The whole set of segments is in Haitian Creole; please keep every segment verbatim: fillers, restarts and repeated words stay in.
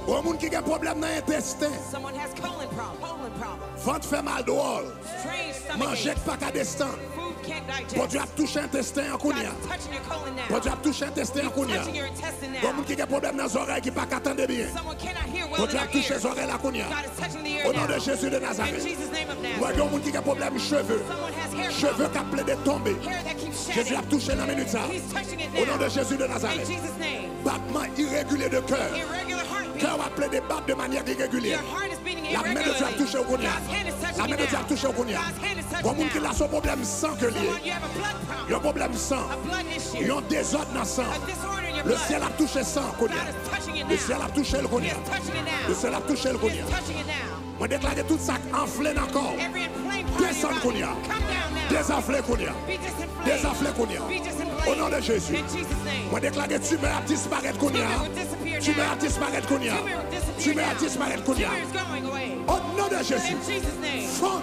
Yon moun ki gen pwoblèm nan entesten. Someone has colon problem. Colon problem. Vant fè mal dwòl. Strange stomach Manje aches. k pa ka desann. Food can't digest. Bondye ap touche entesten an kounye God's a. touching your colon now. Bondye ap touche entesten an kounye a. Touching your intestine Yon moun now. Ki gen pwoblèm nan zòrèy ki pa ka tande byen. Someone cannot hear well in Bondye their ap touche ears. Zòrèy la kounye a. God is touching the ear O non de now. Jezi de In Nazareth. Jesus' name of Mwen gen Nazareth. yon moun ki gen pwoblèm cheve. Someone has hair Cheve problem. k ap plede tonbe. Hair that keeps Jezi shedding. ap touche nan minit sa. He's touching it O non de now. Jezi de In Nazareth. Jesus' name. Batman iregilye de kè. Irregular heartbeat. Kè w ap plede bat de manyè iregilye. Your heart is beating Lamen de Dye ap irregularly. touche w kounye a. God's hand is touching Lamen you de Dye ap now. Touche w kounye a. God's hand is touching Gon moun ki now. la se yon pwoblèm san ke l ye. Someone, you have a blood problem. Yon pwoblèm san. A blood issue. Yon dezòd nan san. A disorder in your Le blood. syèl ap touche san kounye God a. is touching it Le now. syèl ap touche l He kounye is a. touching it now. Le syèl ap touche l He kounye is a. Touching it now. Mwen deklare tout sa k anfle nan kò w. Every inflamed part of your Desann body, kounye a. Come down now. Dezanfle kounye a. Be disinflamed. Dezanfle kounye a. Be disinflamed. O non de Jezi. In Jesus' name. Mwen deklare tumè ap disparèt kounye a. Tumor will disappear Tumè now. ap disparèt kounye a. Tumor will disappear Tumè ap now. Disparèt kounye a. Tumor is going away. O non de Jezi. In Jesus' name. Fann.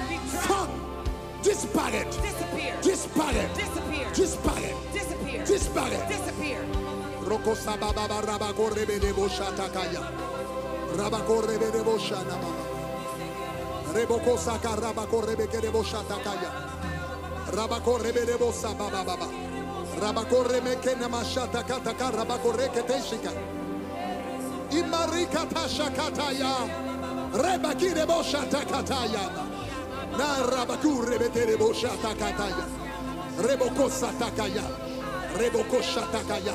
Be dry. Fann. Disparèt. Disappear. Disparèt. Disappear. Disparèt. Disappear. Disparèt. Disappear. Roko sababa rabako rebede boshata kaya. Rabako rebede boshana mama. Reboko saka rabako rebeke de boshata kaya. Rabako rebede bosa baba baba. Rabako remeke na mashata kataka rabako rekete shika. Imarika tasha kataya. Rebaki de boshata kataya. Na rabaku rebeke de boshata kataya. Reboko satakaya. Reboko shatakaya.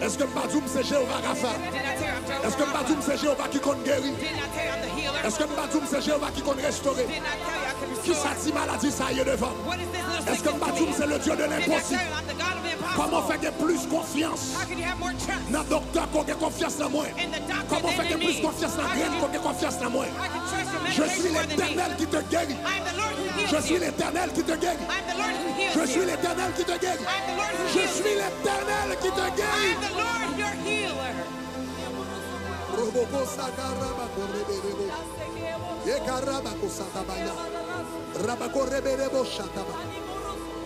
Èske m pa di w m se Jewova Rafa? Didn't I tell you I'm Jehovah Èske m pa di w m Rapha? Se Jewova ki konn geri? Didn't I tell you I'm the healer? Èske m pa di w m se Jewova ki konn restore? Didn't I tell you I could restore? Kisa ti maladi sa ye devan m? What is this little Èske m sickness pa to di w m me? se le Dye de Didn't I tell lenposib? you I'm the God of the Kòman w fè impossible? gen plis konfyans How can you have more trust nan doktè ke w gen konfyans nan mwen? in the doctor Kòman w than fè in gen plis me? konfyans nan How grenn can ke w you gen konfyans nan mwen? I can trust your Je suis medication more than me? l'Éternel qui te guérit. I am the Lord who heals Je suis you. l'Éternel qui te guérit. I am the Lord who Je heals suis you. l'Éternel qui te guérit. I am the Lord who Je suis heals you. l'Éternel qui te I guérit. am the Lord your healer. Roboko sakarabako rebelebo. Yekarabako satabaya. Rabako rebelebo shataba.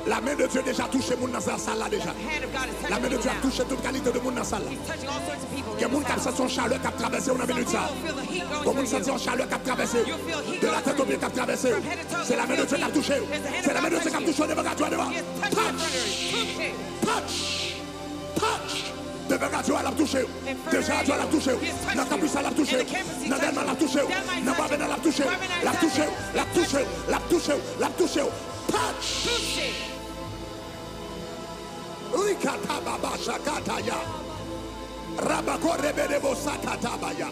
Lamen de Dye deja touche moun nan sal la deja. The hand of God is touching Lamen de people Dye ap now. Touche tout kalite de moun nan sal la. He's touching all sorts of people in Gen moun this k ap house. Santi yon chalè k ap travèse w nan Some minit sa. people feel the heat going Gon moun through Santi yon you. chalè k ap travèse w. You'll feel heat De la going tèt through o pye you. K ap travèse w. From head to toe, Se lamen de you'll Dye k ap feel touche w. heat. It's the hand Se of lamen de God Dye k ap touching touche w you. devan radyo a devan. Yes, touch your Touch! arteries. Touch it. Touch! Touch! Devan radyo a l ap touche w. Deja radyo a l ap touche w. Nan kanpis la l ap touche w. Nan Dèlma l ap touche w. Nan Bwavènè l ap touche w. L ap touche w. L ap touche w. L ap touche w. L ap touche w. Touch! Touch it. Rikatababashakataya. Rabakorebenebo sakatabaya.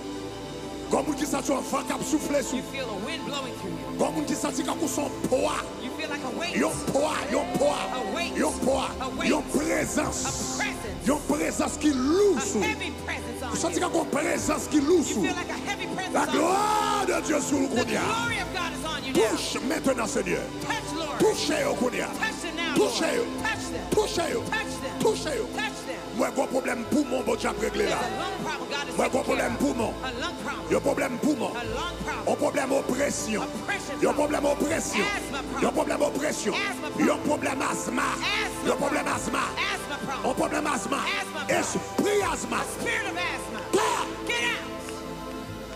Gon moun ki santi yon van k ap soufle sou. You feel a wind blowing through you. Gon moun ki santi kankou se yon pwa. You feel like a weight. Yon pwa, yon pwa. A weight. Yon pwa. A weight. Yon prezans. A presence. Yon prezans ki lou A sou. Heavy presence on Ou santi you. Kankou yon prezans ki lou You sou. Feel like a heavy presence La on you. Gloire de Dieu sou ou The kounye a. Glory of God is on you now. Touche maintenant, Seigneur. Touch, Lord. Touche yo kounye a. Touch them now, Touche Lord. Yo. Touch them. Touche yo. Touch them. Touche yo. Touch them. Mwen gon pwoblèm poumon Bondye ap regle la. There's a lung problem God is Mwen gon taking care pwoblèm of. Poumon. A lung problem. Yon pwoblèm poumon. A lung problem. Yon pwoblèm opresyon. Oppression Yon problem. Pwoblèm opresyon. Asthma problem. Yon pwoblèm opresyon. Asthma problem. Yon pwoblèm asma. Asthma Yon pwoblèm problem. asma. Asthma problem. Yon pwoblèm asma. Asthma problem. Espri asma. Spirit of asthma. Tè! Get out.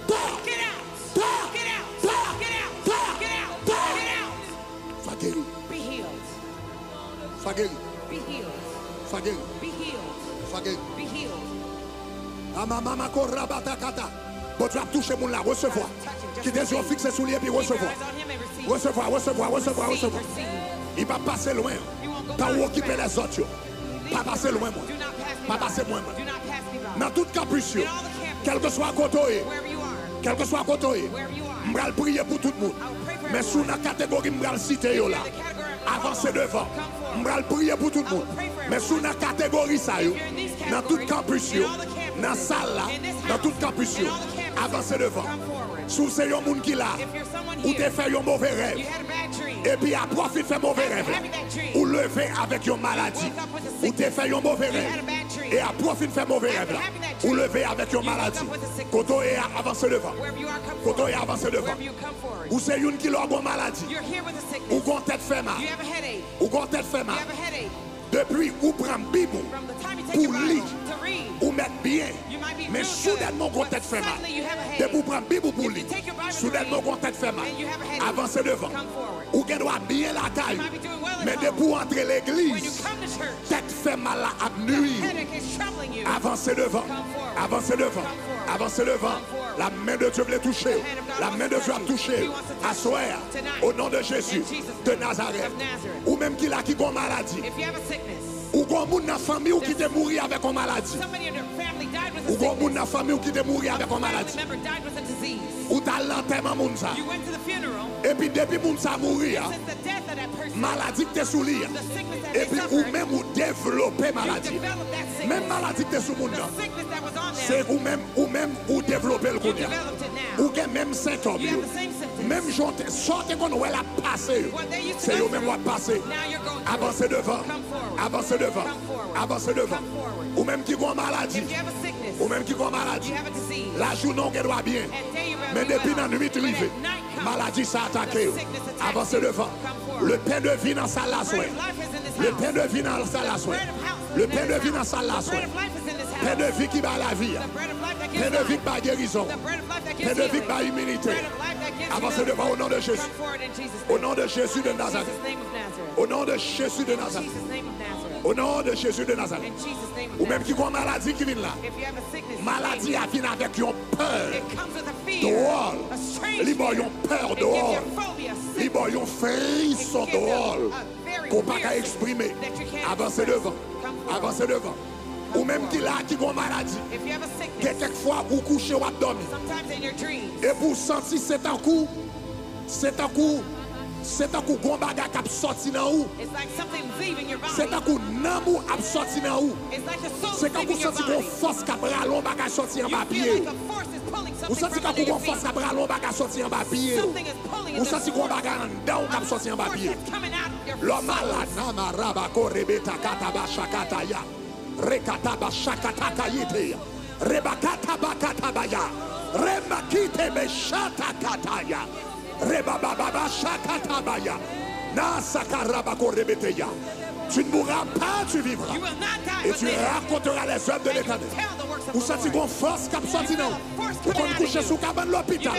Tè! Get out. Tè! Get out. Tè! Get out. Tè! Get out. Swa geri. Be healed. Swa geri. Be healed. Swa geri. Be healed. Swa geri. Be healed. Amamamako rabatakata. Bondye ap touche moun la, resevwa. Kite zye w fikse sou li epi resevwa. Resevwa, resevwa, resevwa, resevwa. Li p ap pase lwen. Tan ou okipe lèzòt yo. Pa pase lwen mwen. Pa pase mwen mwen. Nan tout kanpis yo. Kèlkeswa kote w ye. Kèlkeswa kote w ye. M pral priye pou tout moun. Men si w nan kategori m pral site yo la, avanse devan. M pral priye pou tout moun. Men si w nan kategori sa yo, nan tout kanpis yo, nan sal la, nan tout kanpis yo, avanse devan. Si w se yon moun ki la, ou te fè yon move rèv. Epi apre w fin fè move rèv la, ou leve avèk yon maladi. Ou te fè yon move rèv. E apre w fin fè move rèv la, ou leve avèk yon maladi. Kote w ye a, avanse devan. Kote w ye a, avanse devan. Ou se youn ki la w gon maladi. Ou gon tèt fè mal. Ou gon tèt fè mal. Depi ou pran Bib ou pou w li, Ou mèt byen, men soudènman w gon tèt fè mal. Depi w pran Bib ou pou li, soudènman w gon tèt fè mal. Avanse devan. Ou gen dwa byen lakay ou, men depi w antre legliz, tèt fè mal la ap nwi ou. Avanse devan. Avanse devan. Avanse devan. La men de Dye vle touche w. La men de Dye ap touche w aswè a. O non de Jezi de Nazarèt. Ou menm ki la ki gon maladi. Ou gon moun nan fanmi w ki te mouri avèk yon maladi. Ou gon moun nan fanmi w ki te mouri avèk yon maladi. Ou t al nan antèman moun sa. Epi depi moun sa mouri a, maladi k te sou li a. Epi ou menm ou devlope maladi. Menm maladi k te sou moun nan. Se ou menm, ou menm ou devlope l kounye a. Ou gen menm sentòm yo. Menm jan w te, sa w te konn wè l ap pase yo, se yo menm w ap pase. Avanse devan. Avanse devan. Avanse devan. Ou menm ki gon maladi. Ou menm ki gon maladi. Lajounen w gen dwa byen. Men depi nan nwit rive, maladi sa atake yo. Avanse devan. Le pen de vi nan sal la aswè. Le pen de vi nan sal la aswè. Le pen de vi nan sal la aswè. Pen de vi ki bay lavi a. Pen de vi ki bay gerizon. Pen de vi ki bay iminite. Avanse devan o non de Jezi. O non de Jezi de Nazarèt. O non de Jezi de Nazarèt. O non de Jezi de Nazarèt. Ou menm ki gon maladi ki vin la. Maladi a vin avèk yon pè dwòl. Li ba w yon pè dwòl. Li ba w yon frison dwòl. Ke w pa ka eksprime. Avanse devan. Avanse devan. Ou menm ki la ki gon maladi. Gen kèk fwa ou kouche w ap dòmi. Epi w santi se tankou, se tankou, se tankou gon bagay k ap sòti nan ou. Se tankou nanm ou ap sòti nan ou. Se tankou w santi gon fòs k ap rale yon bagay sòti anba pye w. Ou santi tankou gon fòs k ap rale yon bagay sòti anba pye w. Ou santi gon bagay anndan w k ap sòti anba pye w. Lè w malad, nan maraba korebeta kataba shakataya. Rekataba shakatakayete. Rebakataba katabaya. Remakite beshata kataya. Rebababa shakatabaya. Nasakaraba korebeteya. Tu ne mourras pas, tu vivras. Et tu raconteras les œuvres de l'Éternel. Ou santi gon fòs k ap sòti nan ou. Ou konn kouche sou kabann lopital.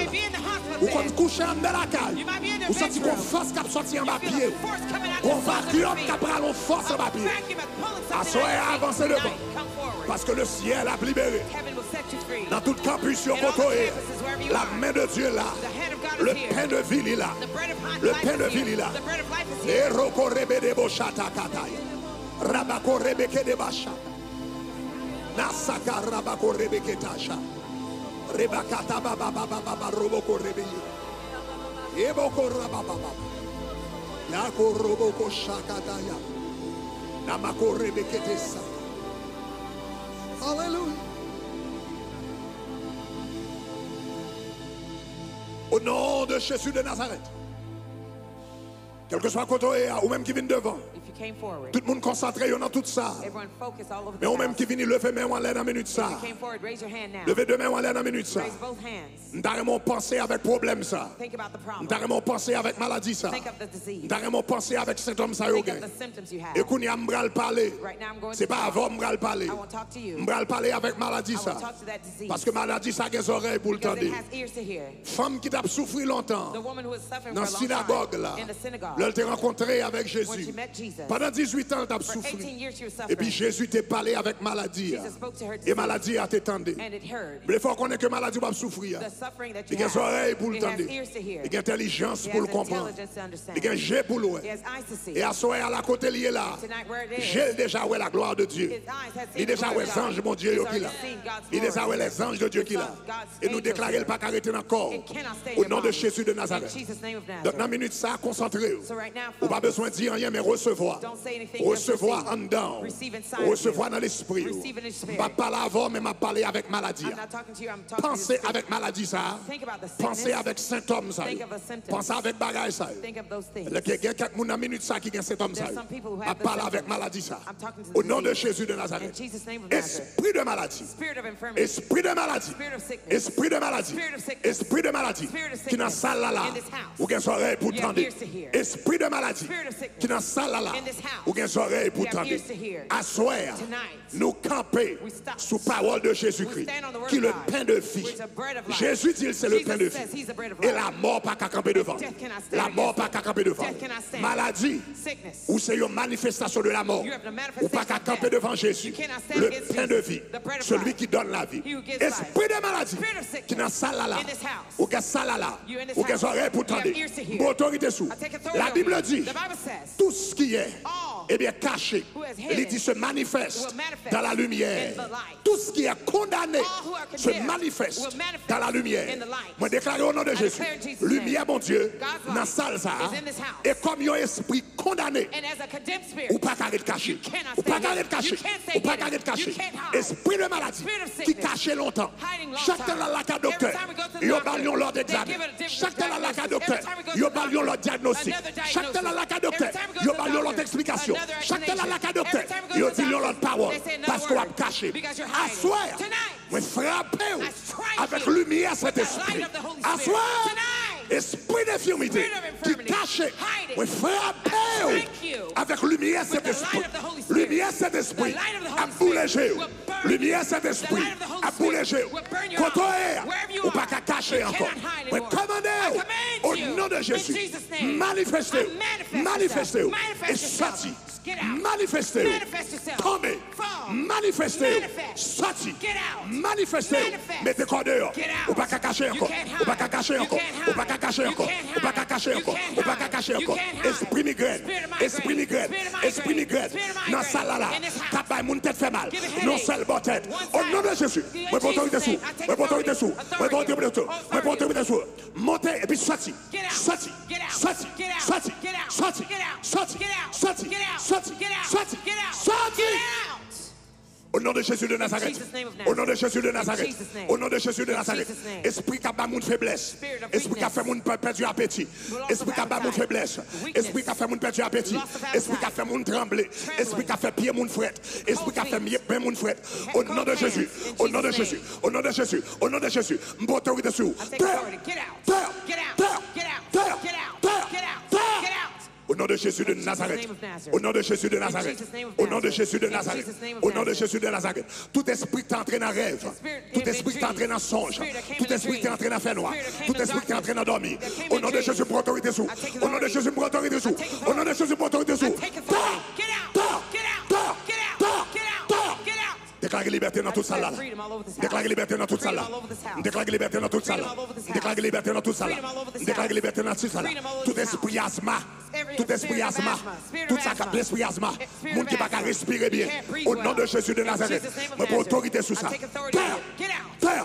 Ou konn kouche anndan lakay. Ou santi gon fòs k ap sòti anba pye w. Gon vakyòm k ap rale yon fòs anba pye w. Aswè a, avanse devan. Paske le syèl ap libere. Nan tout kanpis yo kote w ye, la men de Dye la. Le pen de vi li la. Le pen de vi li la. Eroko rebedebo shata kataya. Rabako rebeke debasha. Nasaka rabako rebeke tasha. Rebakata baba baba baba roboko rebeye. Eboko rabababa. Yako roboko shakataya. Namako rebekete sa. Alelouya. O non de Jezi de Nazarèt. Kèlkeswa kote w ye a, ou menm ki vin devan. If you came forward, Tout moun konsantre yo nan tout sa. Everyone focus all over the Men ou menm house. Ki vini leve men w anlè nan minit sa. If you came forward, raise your hand now. Leve de men w anlè nan minit sa. Raise both hands. M ta renmen w panse avèk pwoblèm sa. Think about the problem. M ta renmen w panse avèk maladi sa. Think of the disease. M ta renmen w panse avèk sentòm sa yo Think of gen. The symptoms you have. E kounye a m pral pale. Right now I'm going Se to pa talk. Avè w m pral pale. I won't talk to you. M pral pale avèk maladi I sa. Won't talk to that disease. Paske maladi sa gen zòrèy pou l Because tande. It has ears to hear. Fanm ki t ap soufri lontan The woman who was suffering for nan a long sinagòg time la, in the synagogue. Lè l te rankontre avèk When Jezi, she met Jesus. Pandan dizuit an, l t ap For soufri. Eighteen years she was suffering. Epi Jezi te pale avèk maladi a. Jesus spoke to her E disease. Maladi a te tande. And it heard. M vle fè w konnen ke maladi w ap soufri a, The suffering that li you gen have, zòrèy pou l it has tande. Ears to hear. Li gen entèlijans It pou l has konprann. Intelligence to understand. Li gen je pou l wè. It has eyes to see. E aswè a la kote l ye la, Tonight where it is, je l deja wè la glwa de Dye. His eyes has Li seen the deja glory wè of God. Zanj Bondye yo He's ki already la. Seen God's Li deja glory. Wè lèzanj de Dye ki la. God's E nou angels deklare here. L pa ka rete nan kò w. It cannot stay in your body. O non de Jezi de Nazarèt. In Jesus' name of Nazareth. Donk nan minit sa a, konsantre w. So right now, focus. Ou pa bezwen di anyen, men resevwa. Don't say anything, just receive. Resevwa anndan w. Receive inside of you. Resevwa nan lespri w. Receive in your spirit. M p ap pale avè w, men m ap pale avèk maladi a. I'm not talking to you, I'm talking to the sick. Panse avèk maladi sa a. Think about the sickness. Panse avèk sentòm sa yo. Think of the symptoms. Panse avèk bagay sa yo. Think of those things. Lè ke gen kèk moun nan minit sa ki gen sentòm sa yo. There's some people who have the symptoms. M ap pale avèk maladi sa a. I'm talking to the disease. O non de Jezi de Nazarèt. In Jesus' name of Nazareth. Espri de maladi. Spirit of infirmity. Espri de maladi. Spirit of sickness. Espri de maladi. Espri de maladi. Spirit of sickness. Ki nan sal la la. In this house. Ou gen zòrèy pou tande. You have ears to hear. Espri de maladi. Spirit of sickness. Ki nan sal la la. Ou gen zòrèy pou tande. Aswè a, nou kanpe sou pawòl de Jezikri, ki le pen de vi. Jezi di l se le pen de vi. E lamò pa ka kanpe devan l. Lamò pa ka kanpe devan l. Maladi, ou se yon manifestasyon de lamò. Ou pa ka kanpe devan Jezi, le pen de vi, celui qui donne la vie. Espri de maladi ki nan sal la la, ou gen sal la la, ou gen zòrèy pou tande. M gen otorite sou. La Bible dit, tout ce qui est, eh bien, caché, li di, se manifeste dans la lumière. Tout ce qui est condamné se manifeste dans la lumière. Mwen deklare au nom de Jésus, limyè Bondye nan sal sa a. E kòm yon espri kondane, ou pa ka ret kache. Ou pa ka ret kache. Ou pa ka ret kache. Espri de maladi ki kache lontan. Chak tan l al lakay doktè, yo ba l yon lòt egzamen. Chak tan l al lakay doktè, yo ba l yon lòt dyagnostik. Chak tan l al lakay doktè, yo ba l yon lòt eksplikasyon. Chak tan l al lakay doktè, yo di l yon lòt pawòl. Paske w ap kache. Aswè a, mwen frape w avèk limyè Sentespri. Aswè a, espri denfimite ki kache, mwen frape w avèk limyè Sentespri. Limyè Sentespri ap boule je w. Limyè Sentespri ap boule je w. Kote w ye a, ou pa ka kache ankò. Mwen kòmande w, o non de Jezi, manifeste w, manifeste w, e sòti. Manifeste w, tonbe. Manifeste w, sòti. Manifeste w, mete kò deyò. Ou pa ka kache ankò. Ou pa ka kache ankò. Ou pa ka kache ankò. Ou pa ka kache ankò. Ou pa ka kache ankò. Espri migrèn, espri migrèn, espri migrèn nan sal la la, k ap bay moun tèt fè mal. Yon sèl bò tèt. O non de Jezi, mwen pran otorite sou. Mwen pran otorite sou. Mwen pran otorite sou. Mwen pran otorite sou. Monte epi sòti. Sòti. Sòti. Sòti. Sòti. Sòti. Sòti. Sòti. O non de Jezi de Nazarèt. O non de Jezi de Nazarèt. O non de Jezi de Nazarèt. Espri k ap ba moun feblès. Espri k ap fè moun pè-, pèdi apeti. Espri k ap ba moun feblès. Espri k ap fè moun pèdi apeti. Espri k ap fè moun tranble. Espri k ap fè pye moun frèt. Espri k ap fè mye-, men moun frèt. O non de Jezi. O non de Jezi. O non de Jezi. O non de Jezi. M pran otorite sou ou. Tè. Tè. Tè. Tè. Tè. O non de Jezi de Nazarèt. O non de Jezi de Nazarèt. O non de Jezi de Nazarèt. O non de Jezi de Nazarèt. Tout espri ki te antre nan rèv. Tout espri ki te antre nan sonj. Tout espri ki te antre nan fènwa. Tout espri ki te antre nan dòmi. O non de Jezi, m pran otorite sou. O non de Jezi, m pran otorite sou. O non de Jezi, m pran otorite sou. Tè! Tè! Tè! Tè! Deklare libète nan tout sal la. Deklare libète nan tout sal la. Deklare libète nan tout sal la. Deklare libète nan tout sal la. Deklare libète nan tout sal la. Tout espri asma. Tout espri asma. Tout sa k ap espri asma. Moun ki pa ka respire byen. O non de Jezi de Nazarèt. Mwen pran otorite sou sa. Tè! Tè!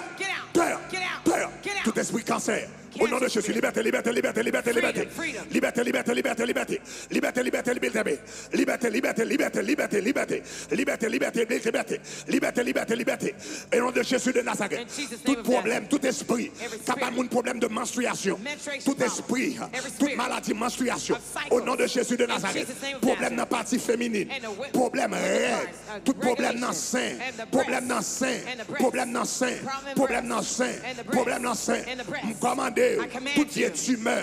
Tè! Tè! Tout espri kansè. O non de Jezi, libète, libète, libète, libète, libète. Libète, libète, libète, libète. Libète, libète, libète, libète. Libète, libète, libète, libète, libète. Libète, libète, libète, libète. Libète, libète, libète. O non de Jezi de Nazarèt. Tout pwoblèm, tout espri k ap bay moun pwoblèm de manstriyasyon. Tout espri, tout maladi manstriyasyon. O non de Jezi de Nazarèt. Pwoblèm nan pati feminin. Pwoblèm règ. Tout pwoblèm nan sen, pwoblèm nan sen, pwoblèm nan sen, pwoblèm nan sen, pwoblèm nan sen. M kòmande w, tout vye timè,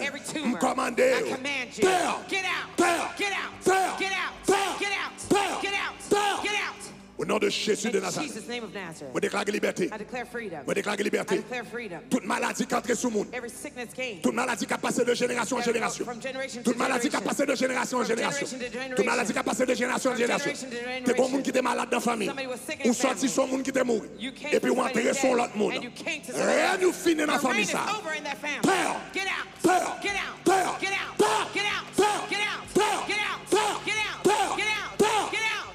m kòmande w. Tè! Tè! Tè! Tè! Tè! O non de Jezi de Nazarèt. Mwen deklare libète. Mwen deklare libète. Tout maladi k antre sou moun. Tout maladi k ap pase de jenerasyon an jenerasyon. Tout maladi k ap pase de jenerasyon an jenerasyon. Tout maladi k ap pase de jenerasyon an jenerasyon. Te gen moun ki te malad nan fanmi. Ou sòti se yon moun ki te mouri. Epi ou antre se yon lòt moun. Rèn ou fini nan fanmi sa. Tè! Tè! Tè! Tè!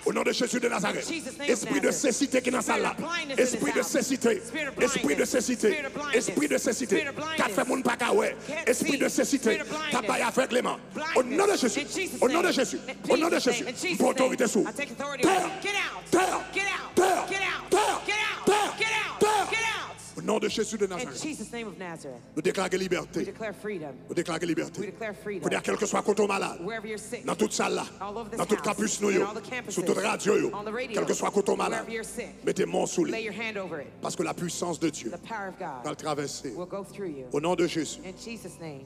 O non de Jezi de Nazarèt. Espri de sesite ki nan sal la. Espri de sesite. Espri de sesite. Espri de sesite. K ap fè moun pa ka wè. Espri de sesite. K ap bay avègleman. O non de Jezi. O non de Jezi. O non de Jezi. M pran otorite sou ou. Tè! Tè! Tè! O non de Jezi de Nazarèt. Nou deklare libète. Nou deklare libète. Kounye a, kèlkeswa kote w malad, nan tout sal la, nan tout kanpis nou yo, sou tout radyo yo, kèlkeswa kote w malad, mete men w sou li. Paske la puissance de Dieu pral travèse. O non de Jezi.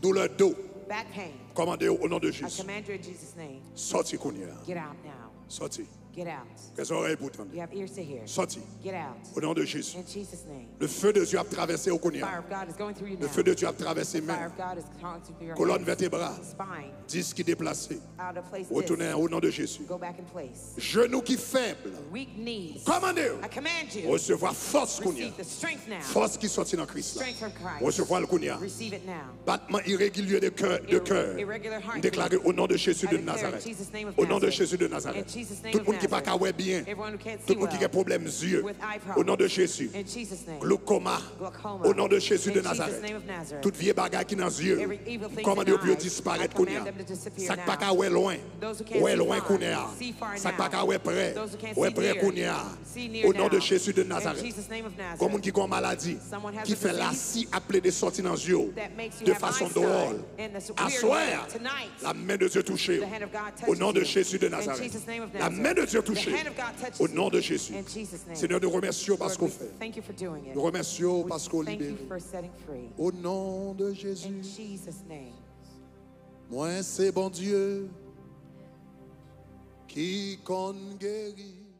Doulè do, Back pain. Kòmande w o non de I Jezi. Command you in Jesus' name. Sòti kounye a. Get out now. Sòti. Get out. Gen zòrèy pou tande. You have ears to hear. Sòti. Get out. O non de Jezi. In Jesus' name. Le feu de Dieu ap travèse w kounye Fire a. of God is going through you Le now. feu de Dieu ap travèse The fire men. Of God is going through your Kolòn hands. Vètebral. Spine. Disk ki deplase. Out of place. Retounen Disc. O non de Jezi. Go back in place. Jenou ki fèb. Weak knees. Kòmande w. I command you. Resevwa fòs kounye a. Receive the strength now. Fòs ki sòti nan Kris la. Strength from Christ. Resevwa l kounye a. Receive it now. Batman iregilye de kè. De kè. Irregular heart M deklare o non de Jezi de Nazarèt. O non de Jezi de Nazarèt. Tout moun ki pa ka wè byen. Tout moun ki gen pwoblèm zye. O non de Jezi. Gloukoma. O non de Jezi de Nazarèt. Tout vye bagay ki nan zye. M kòmande yo pou yo disparèt kounye a. Sa k pa ka wè lwen. Wè lwen kounye a. Sa k pa ka wè prè. Wè prè kounye a. O non de Jezi de Nazarèt. Gon moun ki gen yon maladi ki fè lasi ap plede sòti nan zye w de fason dwòl. Aswè a, la men de Dye touche w. O non de Jezi de Nazarèt. La men de Dye touche w. O non de Jezi. Senyè, nou remèsye w paske w fè. Nou remèsye w paske w libere. O non de Jezi. Mwen se Bondye ki konn geri.